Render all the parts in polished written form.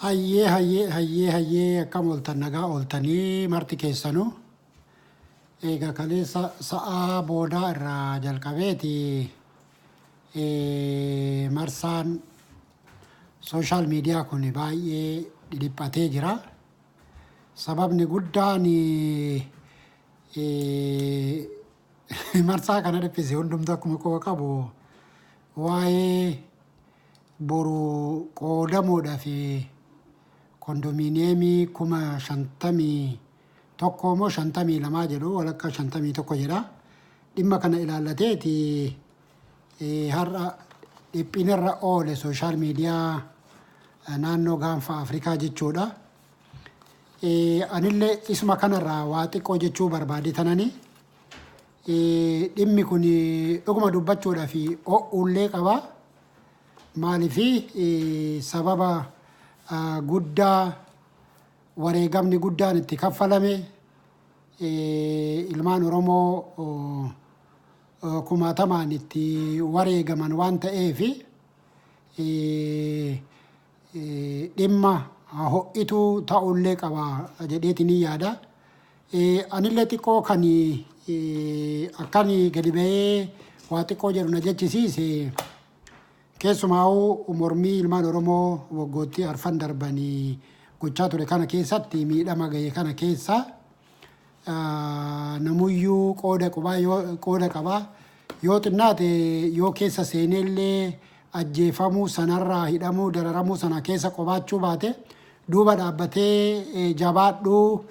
Hayyee hayyee hayyee hayyee, akkam ooltan? Nagaa ooltanii marti keessanuu? Egaa kaleessa sa'aa boodaa irraa jalqabeeti marsaan social media kun baay'ee dhidhiphatee jira. Sababni guddaan marsaa kana dhiphise hundumtuu akkuma quba qabu waa'ee boru qoodamuudhaaf kondominiyeemii 51,000 moo 52 jedhu, walakka 51 jedha. Dhimma kana ilaallateeti har'a dhiphinarra oole social media naannoo gaanfa Afrikaa jechuudha. Anillee isuma kanarraa waa xiqqoo jechuu barbaade tanani. Dhimmi kun dhuguma dubbachuudhaaf ho'ullee qaba. Maaliif sababa guddaa wareegamni guddaan itti kaffalame, ilmaan Oromoo kumaatamaan itti wareegaman waan ta'eef, dhimma ho'ituu ta'ullee qaba jedheeti ni yaada. Anillee xiqqoo kan akkan gadi ba'ee waa xiqqoo jedhu na jechisiise, keessumaa mormii ilmaan Oromoo waggoottii arfan darbanii gochaa ture kana keessatti miidhama gahe kana keessa namuyyuu qooda qubaa yoo qooda qabaa. Yoo xinnaate yoo keessa seeneellee ajjeefamuu sanarraa, hidhamuu, dararamuu sana keessa qobaachuu baate, duuba dhaabbatee jabaadhuu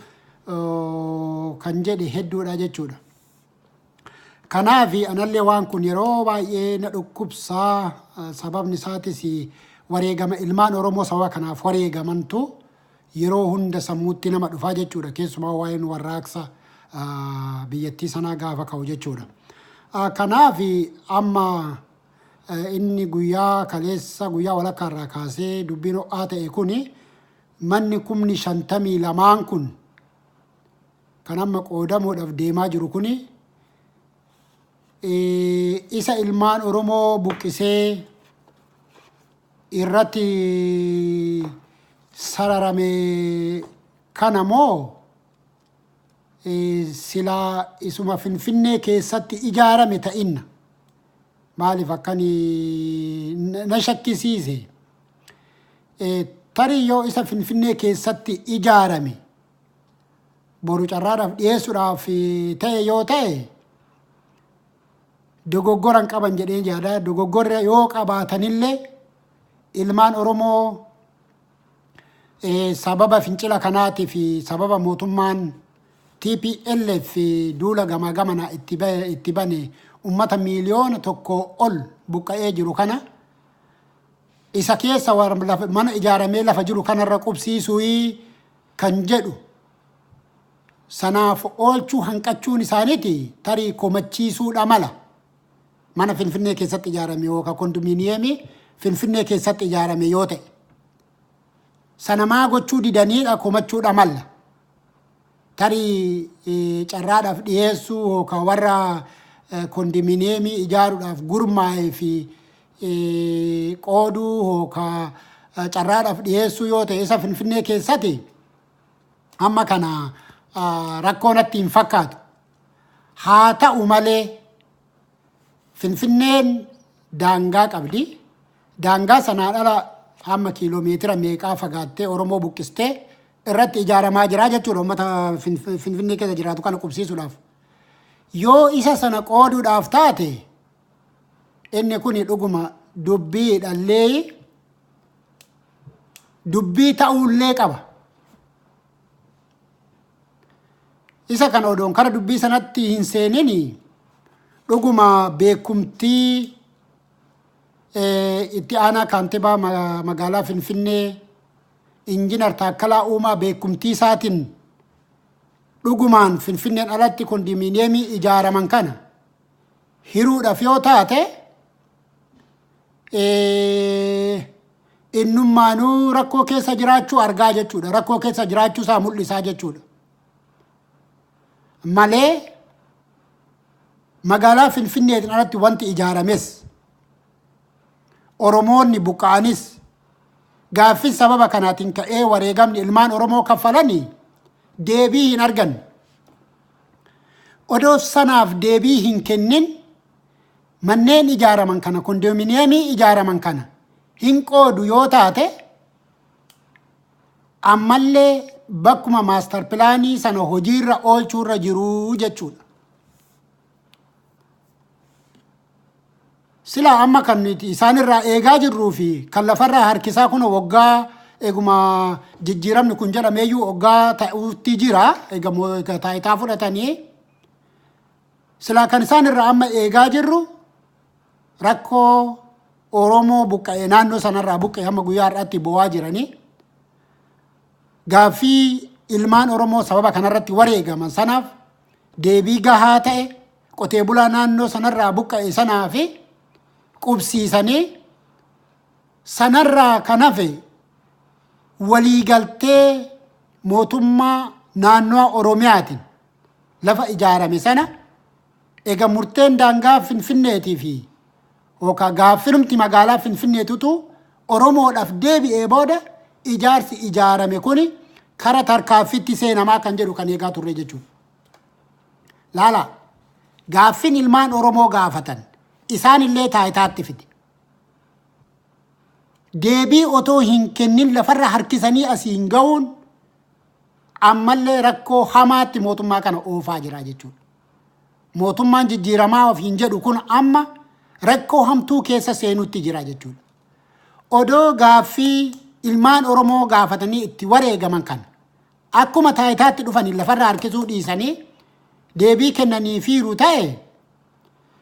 kan jedhe hedduudha jechuudha. Kanaaf anallee waan kun yeroo baay'ee na dhukkubsaa. Sababni isaatis wareegama ilmaan Oromoo sababa kanaaf wareegamantu yeroo hunda sammuutti nama dhufaa jechuudha. Keessumaa waa'een warraaqsa biyyattii sanaa gaafa ka'u jechuudha. Kanaaf amma inni guyyaa kaleessa guyyaa walakkaa irraa kaasee dubbiin ho'aa ta'e kuni, manni 52,000 kun kan amma qoodamuudhaaf deemaa jiru kuni, isa ilmaan Oromoo buqqisee irratti sararame kana moo silaa isuma Finfinnee keessatti ijaarame ta'inna? Maaliif akkani na shakkisiise? Tarii yoo isa Finfinnee keessatti ijaarame boru carraadhaaf dhiyeessuudhaaf ta'e yoo ta'e, dogoggoran qaban jedhee yaada. Dogoggorra yoo qabaatanillee, ilmaan Oromoo sababa fincila kanaatii fi sababa mootummaan TPLF duula gamaa gamana itti bane ummata 1 miiliyoona ol buqqa'ee jiru kana isa keessa mana ijaaramee lafa jiru kanarra qubsiisuu kan jedhu sanaaf oolchuu hanqachuun isaaniiti tarii komachiisuudha mala. Mana Finfinnee keessatti ijaarame yookaan kondominiyeemii Finfinnee keessatti ijaarame yoo ta'e, sana maa gochuu didaniidha komachuudha malla. Tarii carraadhaaf dhiyeessuu yookaan warra kondominiyeemii ijaaruudhaaf gurmaa'ee fi qooduu yookaan carraadhaaf dhiyeessuu yoo ta'e, isa Finfinnee keessatti amma kana rakkoo natti hin fakkaatu. Haa ta'u malee, Finfinneen daangaa qabdi. Daangaa sanaan ala hamma kiiloomeetira meeqaa fagaattee Oromoo buqqistee irratti ijaaramaa jira jechuudha, uummata Finfinnee keessa jiraatu kana qubsiisuudhaaf. Yoo isa sana qooduudhaaf taate, inni kun dhuguma dubbii dhallee dubbii ta'uullee qaba. Isa kana odoon kara dubbii sanatti hin seenini, dhuguma beekumtii itti aanaa kaantibaa magaalaa Finfinnee Injinar Taakkalaa Uumaa beekumtii isaatiin dhugumaan Finfinneen alatti kondominiyeemii ijaaraman kana hiruudhaaf yoo taate, innummaanuu rakkoo keessa jiraachuu argaa jechuudha. Rakkoo keessa jiraachuu isaa mul'isaa jechuudha. Malee magaalaa Finfinneetiin alatti wanti ijaarames, Oromoonni buqqa'anis, Gaaffin sababa kanaatiin ka'ee wareegamni ilmaan Oromoo kaffalanii deebii hin arganne. Odoo sanaaf deebii hin kennin manneen ijaaraman kana, kondominiyeemii ijaaraman kana hin qoodu yoo taate, ammallee bakkuma master planii sana hojiirra oolchuurra jiruu jechuudha. Silaa amma kan nuti isaanirraa eegaa jirruu fi kan lafarraa harkisaa kun waggaa eeguma jijjiiramni kun jedhameeyyuu waggaa ta'uutti jira, eega taayitaa fudhatanii. Silaa kan isaanirraa amma eegaa jirru rakkoo Oromoo buqqa'e, naannoo sanarraa buqqa'e, hamma guyyaa har'aatti bo'aa jiranii, gaaffii ilmaan Oromoo sababa kanarratti wareegaman sanaaf deebii gahaa ta'e qotee bulaa naannoo sanarraa buqqa'e sanaa fi qubsiisanii, sanarraa kan hafe waliigaltee mootummaa naannoo Oromiyaatiin lafa ijaarame sana, ega murteen daangaa Finfinneetii fi yookaan gaaffinumti magaalaa Finfinneetutu Oromoodhaaf deebi'ee booda ijaarsi ijaarame kuni kara tarkaanfiitti seenamaa kan jedhu kan eegaa turre jechuudha. Laala, gaaffin ilmaan Oromoo gaafatan isaan illee taayitaatti fide. Deebii otoo hin kennin lafarra harkisanii asiin ga'uun ammallee rakkoo hamaatti mootummaa kana oofaa jira jechuudha. Mootummaan jijjiiramaa ofiin jedhu kun amma rakkoo hamtuu keessa seenutti jira jechuudha. Odoo gaaffii ilmaan Oromoo gaafatanii itti wareegaman kana akkuma taayitaatti dhufanii lafarra harkisuu dhiisanii deebii kennanii fiiru ta'e,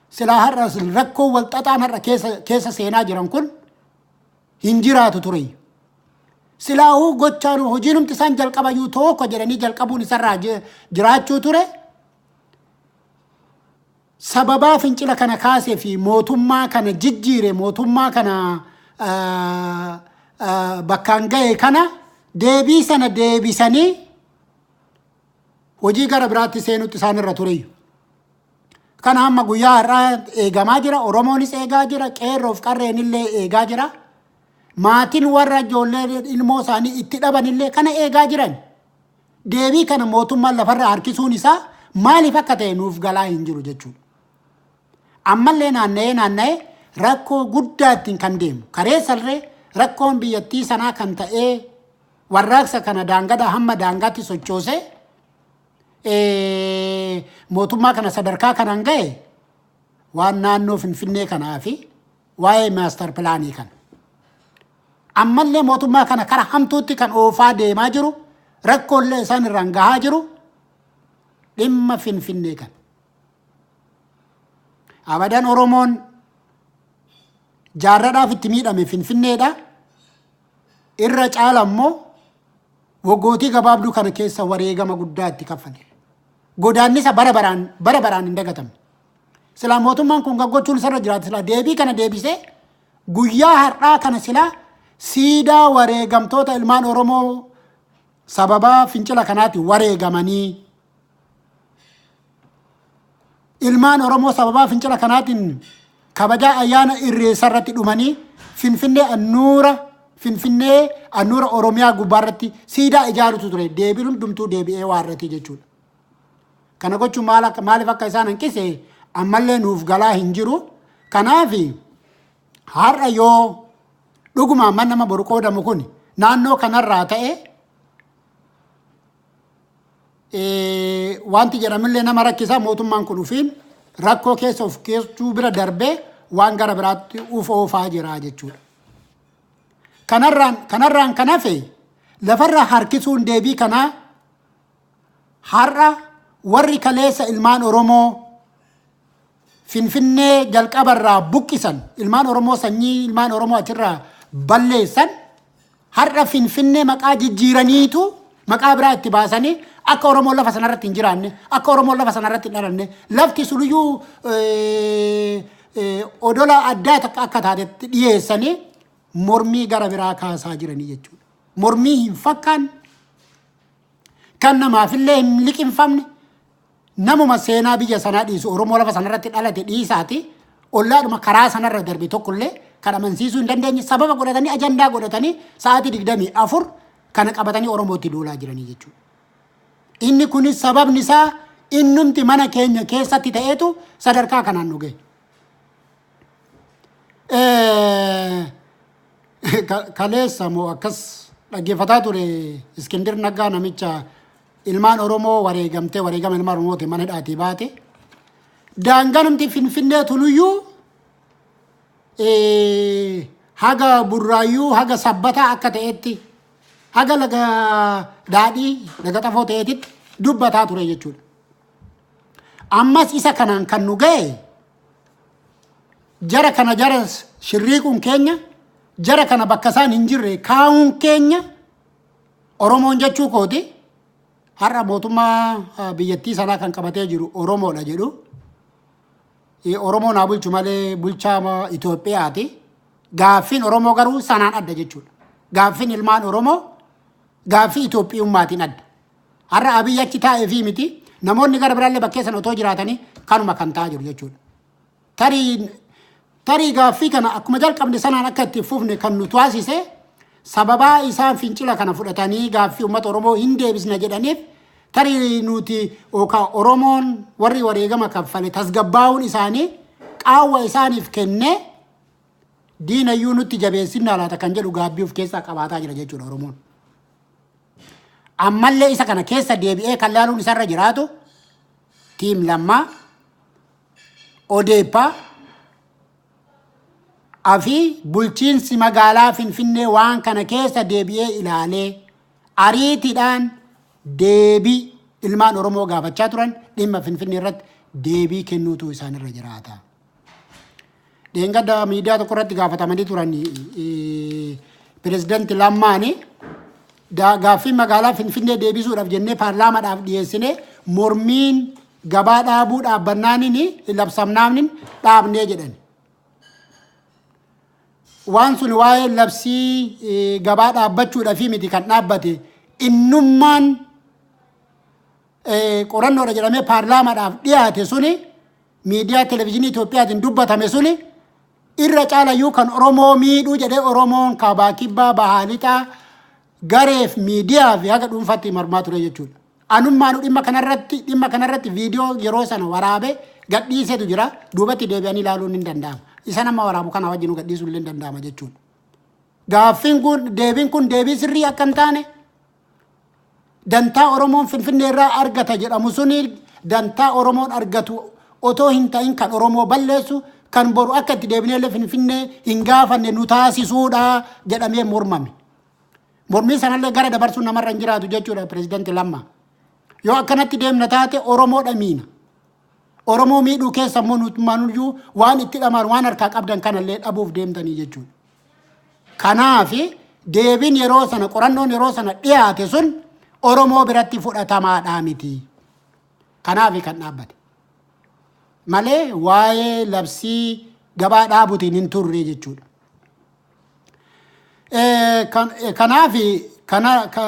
silaa har'a rakkoo walxaxaan har'a keessa seenaa jiran kun hin jiraatu ture. Silaahuu gochaan hojiinumti isaan jalqabayyuu tokko jedhanii jalqabuun isarraa jiraachuu ture. Sababaa fincila kana kaasee fi mootummaa kana jijjiire, mootummaa kana bakkaan ga'e kana deebii sana deebisanii hojii gara biraatti seenutti isaan irra tureyyuu. Kana hamma guyyaa har'aa eegamaa jira. Oromoonis eegaa jira. Qeerroof qarreen illee eegaa jira. Maatiin warra ijoollee ilmoo isaanii itti dhaban illee kana eegaa jiran. Deebii kana mootummaan lafarra harkisuun isaa maaliif akka ta'e nuuf galaa hin jiru jechuudha. Ammallee naanna'ee naanna'ee rakkoo guddaa ittiin kan deemu. Kareessallee rakkoon biyyattii sanaa kan ta'ee warraaqsa kana daangadaa hamma daangaatti sochoosee mootummaa kana sadarkaa kanaan ga'e waan naannoo Finfinnee kanaa fi waa'ee master planii kana. Ammallee mootummaa kana kara hamtuutti kan oofaa deemaa jiru, rakkoolee isaan irraan gahaa jiru dhimma Finfinnee kana. Abadan Oromoon jaarradhaaf itti miidhame Finfinneedha. Irra caala immoo waggootii gabaabduu kana keessa wareegama guddaa itti kaffale. Godaannisa bara baraan bara baraan hin dagatamne. Silaa mootummaan kun gaggochuun isarra jiraate, silaa deebii kana deebisee guyyaa har'aa kana silaa siidaa wareegamtoota ilmaan Oromoo sababaa fincila kanaatti wareegamanii, ilmaan Oromoo sababaa fincila kanaatiin kabajaa ayyaana Irreessa irratti dhumanii, Finfinnee annuura Finfinnee annuura Oromiyaa gubbaarratti siidaa ijaarutu ture. Deebiin hundumtuu deebi'ee waarrati jechuudha. Kana gochuun maaliif akka isaan hanqise ammallee nuuf galaa hin jiru. Kanaaf har'a yoo dhuguma amma nama boru qoodamu kun naannoo kanarraa ta'e, wanti jedhamillee nama rakkisaa. Mootummaan kun ufiin rakkoo keessa of keessuu bira darbee waan gara biraatti uf oofaa jira jechuudha. Kanarraan kan hafe lafarra harkisuun deebii kanaa har'a warri kaleessa ilmaan Oromoo Finfinnee jalqabarraa buqqisan, ilmaan Oromoo, sanyii ilmaan Oromoo achirraa balleessan, har'a Finfinnee maqaa jijjiiraniitu maqaa biraa itti baasanii akka Oromoon lafa sanarratti hin jiraanne, akka Oromoon lafa sanarratti hin dhalanne, lafti suluyyuu odola addaa takka akka taatetti dhiyeessanii mormii gara biraa kaasaa jiranii jechuudha. Mormii hin fakkaanne, kan namaafillee hin liqinfamne, namuma seenaa biyya sanaa dhiisu, Oromoo lafa sanarratti dhalate dhiisaati, ollaadhuma karaa sanarra darbe tokkollee Kan amansiisuu hin dandeenye sababa godhatanii, ajandaa godhatanii, sa'aatii 24 kana qabatanii Oromootti duulaa jiranii jechuudha. Inni kunis sababni isaa innumti mana keenya keessatti ta'eetu sadarkaa kanaan nu gahe. Kaleessa moo akkas dhaggeeffataa ture Iskindir Naggaa, namicha ilmaan Oromoo wareegamtee, wareegama ilmaan Oromooti mana hidhaatii baate. Daanganumti Finfinnee tunuyyuu haga Burraayyuu, haga Sabbataa akka ta'etti, haga Laga Daadhii, Laga Xafoo ta'eetitti dubbataa ture jechuudha. Ammas isa kanaan kan nu ga'e jara kana, jara shirriiquun keenya, jara kana bakka isaan hin jirre kaa'uun keenya, Oromoon jechuu kooti, har'a mootummaa biyyattii sanaa kan qabatee jiru Oromoodha jedhu. Oromoon haa bulchu malee bulchaa Itoophiyaati. Gaaffiin Oromoo garuu sanaan adda jechuudha. Gaaffiin ilmaan Oromoo gaaffii Itoophiyummaatiin adda. Har'a Abiyyi achi taa'ee fi miti, namoonni gara biraallee bakkee sana otoo jiraatanii kanuma kan ta'aa jiru jechuudha. Tarii gaaffii kana akkuma jalqabne sanaan akka itti fufne kan nu taasise, sababaa isaan fincila kana fudhatanii gaaffii uummata Oromoo hin deebisna jedhaniif, tarii nuti yookaan Oromoon warri wareegama kaffale tasgabbaa'uun isaanii qaawwa isaaniif kennee diinayyuu nutti jabeessinna laata kan jedhu gaabbii of keessaa qabaataa jira jechuudha Oromoon. Ammallee isa kana keessa deebi'ee kan laaluun isarra jiraatu Team Lammaa, Odeeppaa fi bulchiinsi magaalaa Finfinnee waan kana keessa deebi'ee ilaalee ariitiidhaan deebii ilmaan Oromoo gaafachaa turan dhimma Finfinnee irratti deebii kennuutu isaanirra jiraata. Dheengadda miidiyaa tokko irratti gaafatamanii turan pirezidaanti Lammaani, gaaffii magaalaa Finfinnee deebisuudhaaf jennee paarlaamaadhaaf dhiyeessine, mormiin gabaa dhaabuu dhaabbannaaniin labsamnaanin dhaabnee jedhan. Waan sun waa'ee labsii gabaa dhaabbachuudhaaf miti kan dhaabbate, innummaan qorannoodha jedhamee paarlaamaadhaaf dhiyaate suni, miidiyaa televizyiinii Itoophiyaatiin dubbatame suni irra caalayyuu kan Oromoo miidhuu jedhee Oromoon kaabaa, kibbaa, bahaa, lixaa, gareef miidiyaa fi haga dhuunfaatti mormaa ture jechuudha. Anummaanu dhimma kanarratti viidiyoo yeroo sana waraabee gadhiisetu jira. Duubatti deebi'anii ilaaluun hin danda'ama. Isa nama waraabu kana wajjin gadhiisuun illee hin danda'ama jechuudha. Gaaffiin kun, deebiin kun deebii sirrii akka hin taane, dantaa Oromoon Finfinnee irraa argata jedhamu suni dantaa Oromoon argatu otoo hin ta'in kan Oromoo balleessu, kan boru akka itti deebinee Finfinnee hin gaafanne nu taasisuudha jedhamee mormame. Mormii sanallee gara dabarsuun namarra hin jiraatu jechuudha pirezidaanti Lammaa. Yoo akkanatti deemna taate Oromoodha miina. Oromoo miidhuu keessa immoo nutumaanuyyuu waan itti dhamaan, waan harkaa qabdan kanallee dhabuuf deemtanii jechuudha. Kanaafi deebiin yeroo sana, qorannoon yeroo sana dhiyaate sun Oromoo biratti fudhatamaadhaa miti. Kanaafi kan dhaabbate. Malee waa'ee labsii gabaa dhaabuutiin hin turre jechuudha.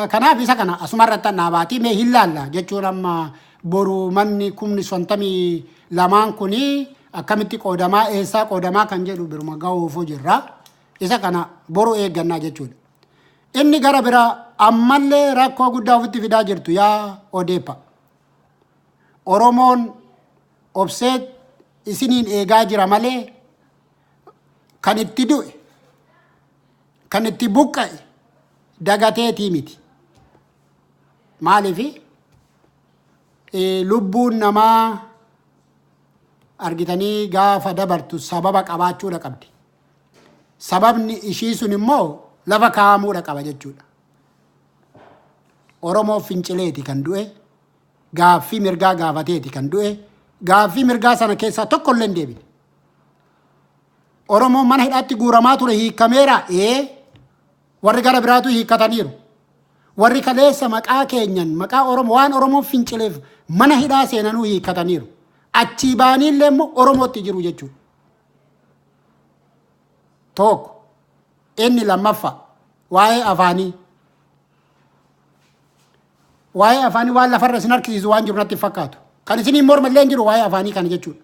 Kanaaf isa kana asumarratti dhaabaatii mee hin laalla jechuun, amma boru manni 52,000 kuni akkamitti qoodamaa, eessaa qoodamaa kan jedhu biruma gahuufu jirra. Isa kana boru eeggannaa jechuudha. Inni gara biraa ammallee rakkoo guddaa ofitti fidaa jirtu yaa Odeeppa. Oromoon obsee isiniin eegaa jira malee kan itti du'e, kan itti buqqa'e dagateetii miti. Maaliifi lubbuun namaa argitanii gaafa dabartu sababa qabaachuudha qabdi. Sababni ishii sun immoo lafa kaa'amuudha qaba jechuudha. Oromoo fincileeti kan du'e, gaaffii mirgaa gaafateeti kan du'e, gaaffii mirgaa sana keessaa tokko illee hin deebine. Oromoon mana hidhaatti guuramaa ture hiikameera, ee, warri gara biraatu hiikkataniiru. Warri kaleessa maqaa keenyan, maqaa Oromoo, waan Oromoon fincileef mana hidhaa seenanuu hiikkataniiru. Achii baaniillee immoo Oromootti jiru jechuudha. Tokko. Inni lammaffaa waa'ee afaanii. Waa'ee afaanii waan lafarra isin harkisiisu waan jiru natti hin fakkaatu. Kan isinii morma illee hin jiru waa'ee afaanii kana jechuudha.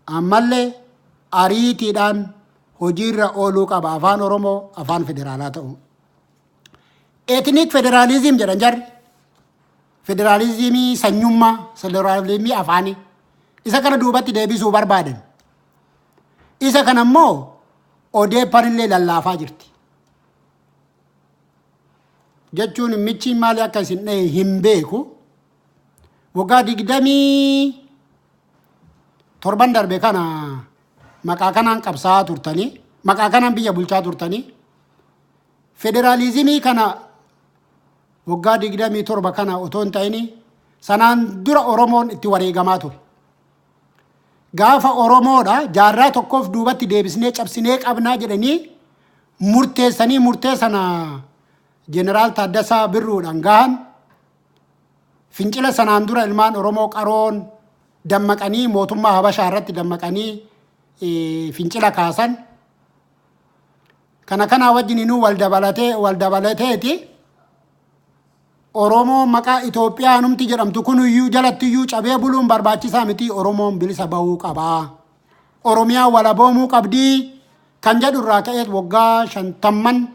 Ammallee Ariitiidhaan hojiirra ooluu qaba afaan Oromoo afaan federaalaa ta'u. Ethnic federalism jedhan jarri. Federaalizimii sanyummaa, federaalizimii afaanii. Isa kana duubatti deebisuu barbaadan. Isa kana immoo ODP'n illee lallaafaa jirti. Jechuun michiin maali akka isin dhahe hin beeku. Waggaa 27 darbe kana maqaa kanaan qabsaa'aa turtanii, maqaa kanaan biyya bulchaa turtanii, federaalizimii kana waggaa 27 kana otoo hin ta'in sanaan dura Oromoon itti wareegamaa ture. Gaafa Oromoodha jaarraa tokkoof duubatti deebisnee cabsinee qabnaa jedhanii murteessanii murtee sana Jeneraal Taaddasaa Birruudhaan gahan fincila sanaan dura ilmaan Oromoo qaroon dammaqanii mootummaa Habashaa irratti dammaqanii fincila kaasan. Kana kanaa wajjininuu wal dabalatee wal dabalateeti Oromoo maqaa Itoophiyaa numti jedhamtu kun iyyuu jalatti iyyuu cabee buluun barbaachisaa miti, Oromoon bilisa bahuu qabaa. Oromiyaa walaboomuu qabdii kan jedhu irraa ka'ee waggaa shantamman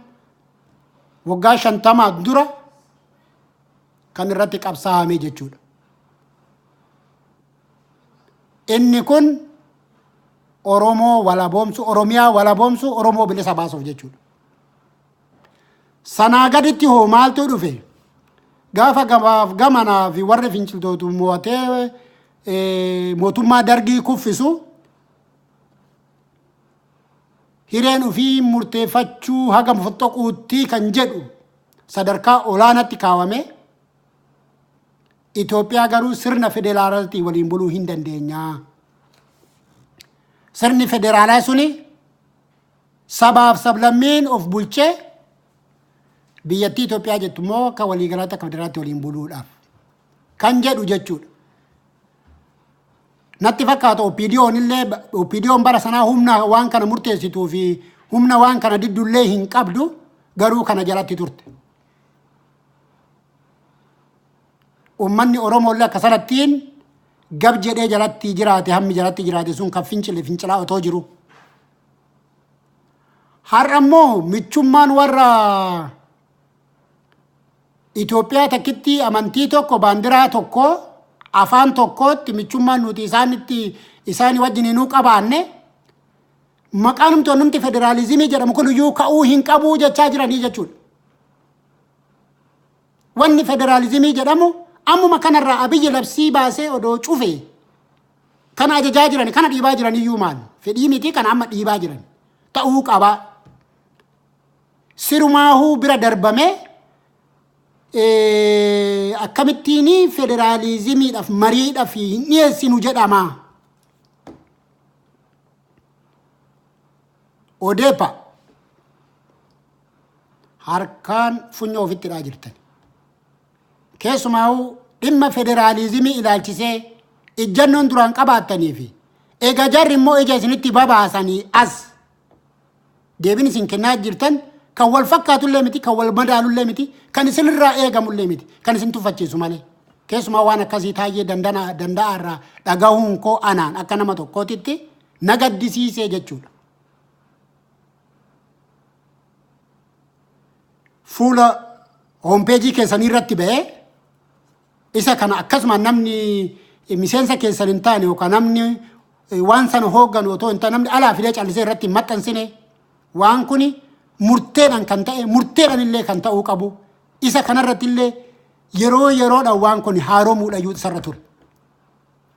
waggaa 50 dura kan irratti qabsaa'ame jechuudha. Inni kun Oromoo walaboomsu, Oromiyaa walaboomsu, Oromoo bilisa baasuuf jechuudha. Sanaa gaditti hoo maaltu dhufe? Gaafa gabaaf gamanaa fi warri finciltootu mo'atee mootummaa Dargii kuffisu, hireen ofii murteeffachuu haga fottoquutti kan jedhu sadarkaa olaanaatti kaawame. Itoophiyaa garuu sirna federaalaatiin waliin buluu hin dandeenya. Sirni federaalaa suni sabaaf sablammiin of bulchee biyyattii Itoophiyaa jettu immoo akka waliigalaatti akka federaalaatti waliin buluudhaaf kan jedhu jechuudha. Natti fakkaata OPDO'n illee, OPDO'n bara sanaa humna waan kana murteessituu fi humna waan kana diddullee hin qabdu, garuu kana jalatti turte. Uummanni Oromoo illee akka sanattiin gab jedhee jalatti jiraate, hammi jalatti jiraate sun kan fincile fincilaa otoo jiru. Har'a immoo michummaan warra Itoophiyaa takkitti, amantii tokko, baandiraa tokko, afaan tokkootti michummaan nuti isaanitti isaanii wajjin hinuu qabaanne, maqaan numti federaalizimii jedhamu kun iyyuu ka'uu hin qabuu jechaa jiranii jechuudha. Wanni federaalizimii jedhamu ammuma kanarraa Abiyyi labsii baasee odoo cufe kana ajajaa jiran, kana dhiibaa jiran iyyuu maal fedhii miti, kana amma dhiibaa jiran ta'uu qabaa. Sirumaahuu bira darbamee akkamittiin federaalizimiidhaaf mariidhaaf hin dhiyeessinu jedhama. ODEPA harkaan funyoo ofitti hidhaa jirtan. Keessumaahuu dhimma federaalizimii ilaalchisee ijjannoon duraan qabaattanii fi egaa jarri immoo ija isinitti babaasanii as deebiin isin kennaa jirtan kan wal fakkaatullee miti, kan wal madaalullee miti, kan isinirraa eegamullee miti, kan isin tuffachiisu malee. Keessumaa waan akkasii Taayyee Danda'a irraa dhagahuun koo anaan akka nama tokkootitti na gaddisiisee jechuudha. Fuula hoompeejii keessanii irratti ba'ee isa kana akkasuma namni miseensa keessan hin taane yookaan namni waan sana hoogganu otoo hin taane, namni alaa fidee callisee irratti hin maxxansine, waan kuni murteedhaan kan ta'e, murteedhaan illee kan ta'uu qabu, isa kanarratti illee yeroo yeroodhaan waan kun haaromuudha iyyuu isarra ture.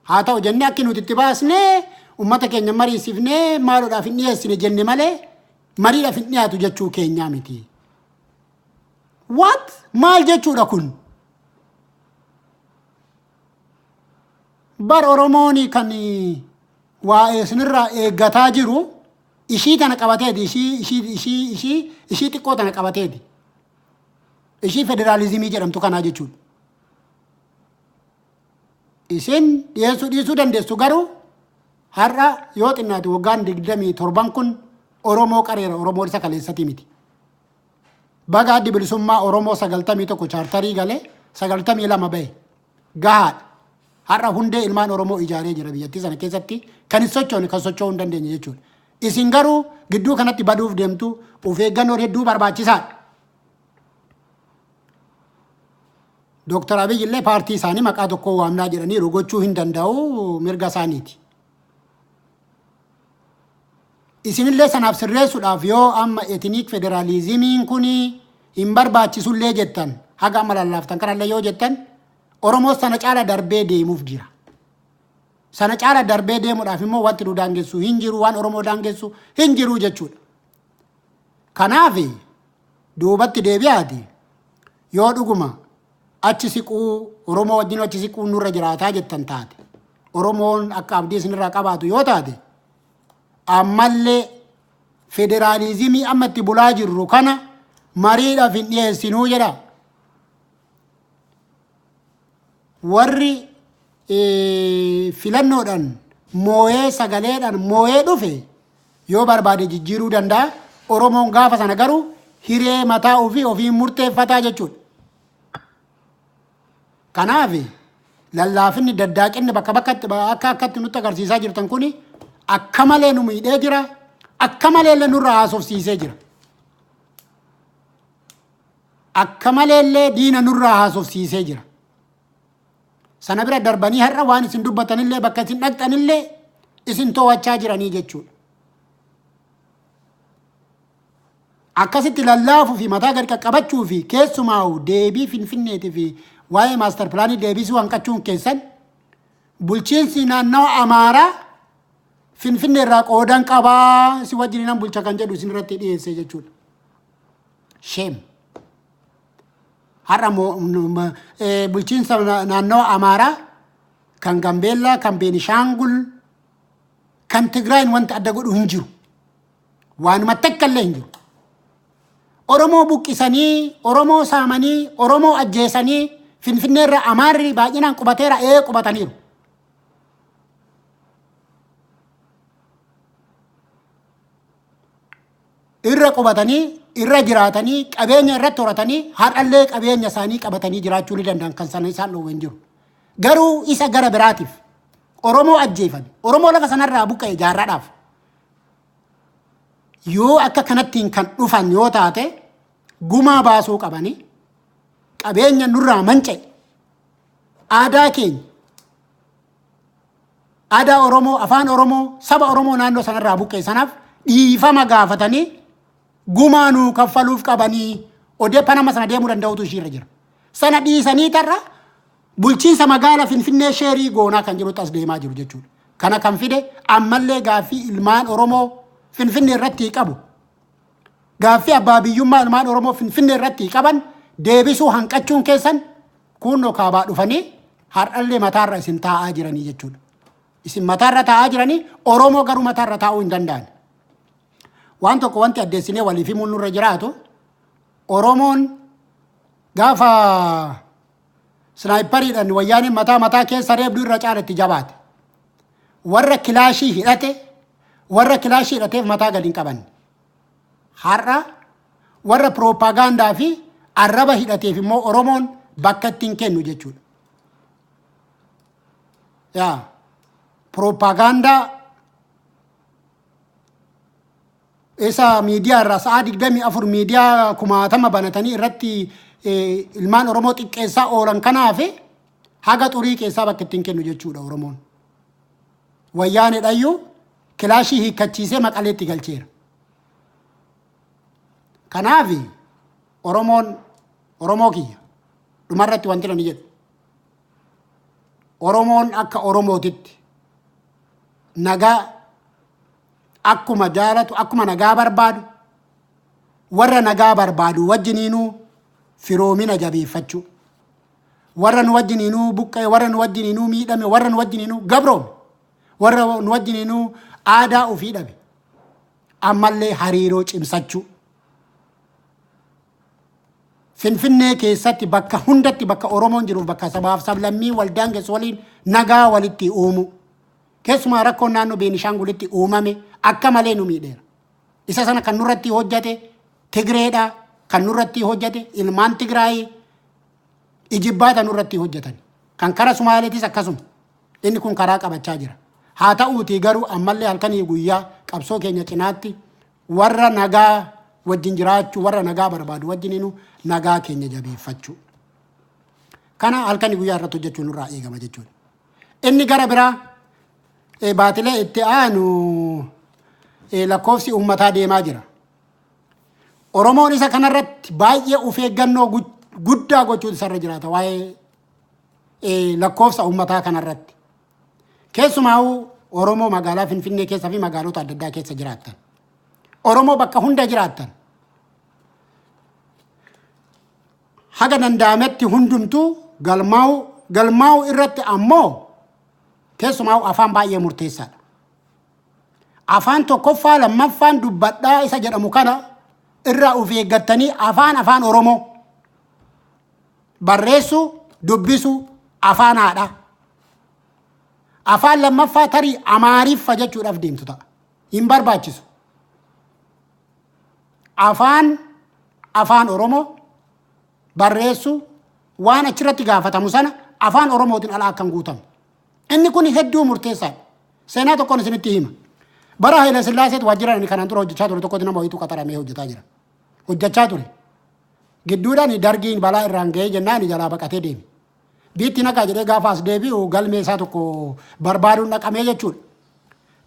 Haa ta'u jennee akki nuti itti baasnee uummata keenya mariisifnee maaloodhaaf hin dhiyeessine jenne malee mariidhaaf hin dhiyaatu jechuu keenyaa miti. What? Maal jechuudha kun? Bar Oromoon kan waa'ee isinirraa eeggataa jiru ishii tana qabateeti, ishii xiqqoo tana qabateeti. Ishii federaalizimii jedhamtu kanaa jechuudha. Isin dhiyeessuu dhiisuu dandeessu, garuu har'a yoo xinnaate waggaan 27 kun Oromoo qareera, Oromoo isa kaleessati miti. Baga Addi Bilisummaa Oromoo 91 chaartarii galee 92 bahe gahaadha. Har'a hundee ilmaan Oromoo ijaaree jira biyyattii sana keessatti kan hin sochoone, kan socho'uu hin dandeenye jechuudha. Isin garuu gidduu kanatti baduuf deemtu of eeggannoon hedduu barbaachisaadha. Dooktar Abiy illee paartii isaanii maqaa tokko waamnaa jedhaniiru gochuu hin danda'u mirga isaaniiti. Isinillee sanaaf sirreessuudhaaf yoo amma ethnic federalismiin kun hin barbaachisullee jettan haga amma lallaaftan kanallee yoo jettan Oromoo sana caala darbee deemuuf jira. Sana caala darbee deemuudhaaf immoo wanti nu daangessu hin jiru waan Oromoo daangessu hin jiru jechuudha. Kanaaf duubatti deebi'aati yoo dhuguma achi siquu Oromoo wajjin achi siquu nurra jiraataa jettan taate Oromoon akka abdii isinirraa qabaatu yoo taate ammallee federaalizimii amma itti bulaa jirru kana mariidhaaf hin dhiyeessinuu jedha. Warri filannoodhaan mooyee sagaleedhaan mooyee dhufe yoo barbaade jijjiiruu danda'a. Oromoon gaafa sana garuu hiree mataa ofii ofiin murteeffataa jechuudha. Kanaaf lallaafinni daddaaqinni bakka bakkatti akka akkatti nutti agarsiisaa jirtan kuni akka malee nu miidhee jira. Akka malee illee nurraa haasofsiisee jira. Akka malee illee diina nurraa haasofsiisee jira. Sana bira darbanii har'a waan isin dubbatanillee bakka isin dhaqxanillee isin to'achaa jiranii jechuudha. Akkasitti lallaafuu fi mataa gad qaqqabachuu fi keessumaa deebii Finfinneetii fi waa'ee master planii deebisuu hanqachuun keessan bulchiinsi naannawa Amaaraa Finfinnee irraa qoodan qabaa si wajjin nan bulcha kan jedhu isin irratti dhiyeesse jechuudha. Shame. Har'a bulchiinsa naannawa Amaaraa kan Gambeellaa, kan Beenishaangul, kan Tigraayin wanti adda godhu hin jiru. Waanuma takka illee hin jiru. Oromoo buqqisanii, Oromoo saamanii, Oromoo ajjeesanii Finfinneerra Amaarri baay'inaan qubateera ee qubataniiru. Irra qubatanii, irra jiraatanii, qabeenya irratti horatanii, har'allee qabeenya isaanii qabatanii jiraachuu ni danda'an kan sana isaan dhoowwe hin jiru. Garuu isa gara biraatiif Oromoo ajjeefame, Oromoo lafa sanarraa buqqa'e jaarraadhaaf yoo akka kanattiin kan dhufan yoo taate gumaa baasuu qabanii qabeenya nurraa manca'e aadaa keenya aadaa Oromoo afaan Oromoo saba Oromoo naannoo sanarraa buqqa'e sanaaf dhiifama gaafatanii gumaa nuu kaffaluuf qabanii odeeppa nama sana deemuu danda'utu ishiirra jira. Sana dhiisanii tarra bulchiinsa magaala Finfinnee share goonaa kan jirutti as deemaa jiru jechuudha. Kana kan fide ammallee gaaffii ilmaan Oromoo Finfinnee irratti qabu. Gaaffii abbaa biyyummaa ilmaan Oromoo Finfinnee irratti qaban deebisuu hanqachuun keessan kunnoo kaabaa dhufanii har'allee mataarra isin taa'aa jiranii jechuudha. Isin mataarra taa'aa jiranii Oromoo garuu mataarra taa'uu hin danda'an. Waan tokko wanti addeessinee waliif himuun nurra jiraatu Oromoon gaafa sniperiidhaan wayyaaniin mataa mataa keessa reebduu irra caalatti jabaate. Warra kilaashii hidhate warra kilaashii hidhateef mataa gadi hin qabanne. Har'a warra pirooppaagaandaa fi arraba hidhateef immoo Oromoon bakka itti hin kennu jechuudha. Yaa pirooppaagaandaa isa miidiyaa irraa sa'a 24 miidiyaa kumaatama banatanii irratti ilmaan Oromoo xiqqeessaa oolan kanaaf haga xurii keessaa bakka ittiin kennu jechuudha Oromoon. Wayyaanedhayyuu kilaashii hiikkachiisee maqaleetti galcheera. Kanaaf Oromoon Oromoo kiyya dhumarratti wanti nani jedhu Oromoon akka Oromootitti nagaa akkuma jaalatu akkuma nagaa barbaadu warra nagaa barbaadu wajjiniinuu firoomina jabeeffachuu warra nu wajjiniinuu buqqa'e warra nu wajjiniinuu miidhame warra nu wajjiniinuu gabroome warra nu wajjiniinuu aadaa ofii dhabe ammallee hariiroo cimsachuu Finfinnee keessatti bakka hundatti bakka Oromoon jiruuf bakka sabaaf sablammii waldaan geessu waliin nagaa walitti uumu. Keessumaa rakkoon naannoo Beenishaangulitti uumame akka malee nu miidheera. Isa sana kan nurratti hojjate Tigreedha, kan nurratti hojjate ilmaan Tigraayii ijibbaata nurratti hojjetan. Kan kara Sumaaleetis akkasuma. Inni kun karaa qabachaa jira. Haa ta'uutii garuu ammallee halkanii guyyaa Qabsoo keenya cinaatti warra nagaa wajjin jiraachuu, warra nagaa barbaadu wajjiniinu nagaa keenya jabeeffachuu. Kana halkanii guyyaa irratti hojjechuun nurraa eegama jechuudha. Inni gara biraa, baatilee itti aanu lakkoofsi uummataa deemaa jira. Oromoon isa kanarratti baay'ee of eeggannoo guddaa gochuun isarra jiraata waa'ee lakkoofsa uummataa kanarratti. Keessumaa Oromoo magaalaa Finfinnee keessa fi magaalota adda addaa keessa jiraattan. Oromoo bakka hunda jiraattan. Haga danda'ametti hundumtuu galmaa'u irratti ammoo keessumaa afaan baay'ee murteessaadha. Afaan tokkoffaa lammaffaan dubbadhaa isa jedhamu kana irraa of eeggattanii afaan Oromoo barreessuu, dubbisuu, afaan haadhaa. Afaan lammaffaa tarii Amaariffa jechuudhaaf deemtu ta'a. Hin barbaachisu. Afaan Oromoo barreessuu, waan achirratti gaafatamu sana afaan Oromootiin alaa akkan guutamu. Inni kun hedduu murteessaadha. Seenaa tokkoon isinitti hima. Bara Haayila Sillaaseetti waajjira inni kanaan dura hojjechaa ture tokkotti nama wayiitu qaxaramee hojjetaa jira. Hojjechaa ture. Gidduudhaan dargiin balaa irraan ga'ee jennaan jalaa baqatee deeme. Biitti naqaa jedhee gaafa as deebi'u galmee isaa tokko barbaaduun dhaqamee jechuudha.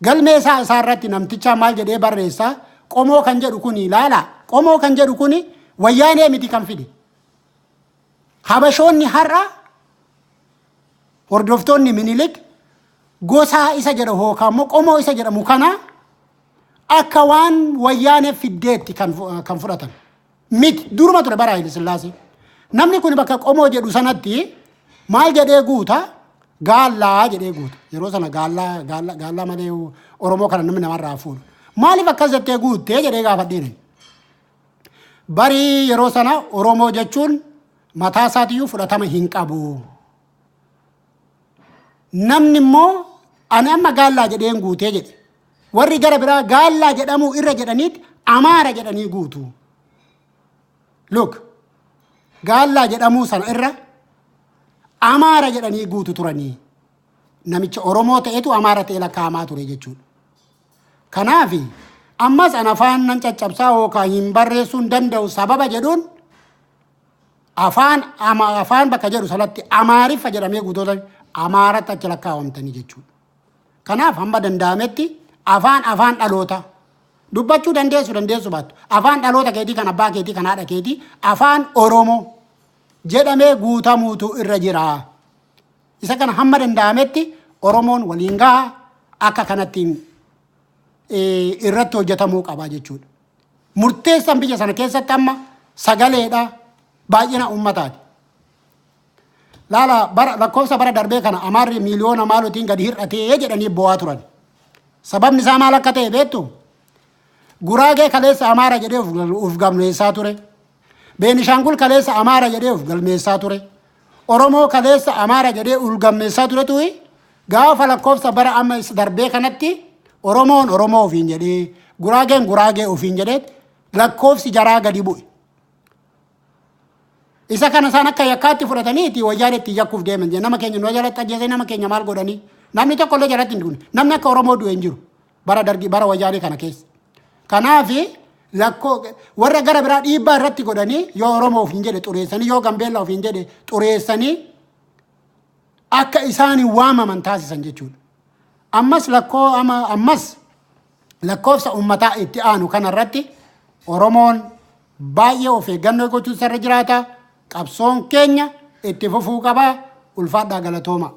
Galmee isaa irratti namticha maal jedhee barreessaa? Qomoo kan jedhu kuni, ilaala. Qomoo kan jedhu kuni Wayyaanee miti kan fide. Habashoonni har'a hordoftoonni Minilik gosaa isa jedhu yookaan immoo qomoo isa jedhamu kana akka waan Wayyaanee fiddeetti kan fudhatan. Miti, duruma ture bara Haayile Sillaasee. Namni kun bakka qomoo jedhu sanatti maal jedhee guuta? Gaallaa jedhee guuta. Yeroo sana gaallaa gaallaa gaallaa malee Oromoo kana namni namarraa fuudhu. Maaliif akkas jettee guuttee jedhee gaafadheen. Barii yeroo sana Oromoo jechuun mataa isaatiyyuu fudhatama hin qabu. Namni immoo ani amma gaallaa jedheen guutee jedhe. Warri gara biraa gaallaa jedhamuu irra jedhaniit Amaara jedhanii guutu. Look, gaallaa jedhamuu sana irra Amaara jedhanii guutu turanii. Namicha Oromoo ta'etu Amaara ta'e lakkaa'amaa ture jechuudha. Kanaaf ammas an afaan nan caccabsaa yookaan hin barreessuu hin danda'u sababa jedhuun afaan bakka jedhu sanatti Amaariffa jedhamee guutoota Amaaratti achi lakkaa'amtanii jechuudha. Kanaaf hamma danda'ametti afaan dhaloota dubbachuu dandeessu baattu, afaan dhaloota keetii, kan abbaa keetii, kan haadha keetii, afaan Oromoo jedhamee guutamuutu irra jira. Isa kana hamma danda'ametti Oromoon waliin gaha akka kanattiin irratti hojjetamuu qaba jechuudha. Murteessaan biyya sana keessatti amma sagaleedha, baay'ina uummataati. Laala, bara lakkoofsa bara darbee kana Amaarri miiliyoona maalotiin gadi hir'atee jedhanii bo'aa turan. Sababni isaa maal akka ta'e beektu? Guraagee kaleessa Amaara jedhee of galmeessaa ture. Beenishaangul kaleessa Amaara jedhee of galmeessaa ture. Oromoo kaleessa Amaara jedhee of galmeessaa turetu gaafa lakkoofsa bara amma darbee kanatti Oromoon Oromoo ofiin jedhee, Guraageen Guraagee ofiin jedhee, lakkoofsi jaraa gadi bu'e. Isa kana isaan akka yakkaatti fudhataniiti Wayyaan itti yakkuuf deeman. Nama keenya nu jalatti ajjeesee, nama keenya maal godhanii, namni tokko illee jalatti hin duune, namni akka Oromoo du'e hin jiru bara dargi, bara Wayyaanee kana keessa. Kanaafi lakkoo warra gara biraa dhiibbaa irratti godhanii, yoo Oromoo ofiin jedhe xureessanii, yoo Gambeellaa ofiin jedhe xureessanii akka isaan hin waamaman taasisan jechuudha. Ammas lakkoo ama ammas lakkoofsa uummataa itti aanu kanarratti Oromoon baay'ee of eeggannoo gochuun isarra jiraata. Qabsoon keenya itti fufuu qaba. Ulfaadhaa, galatooma.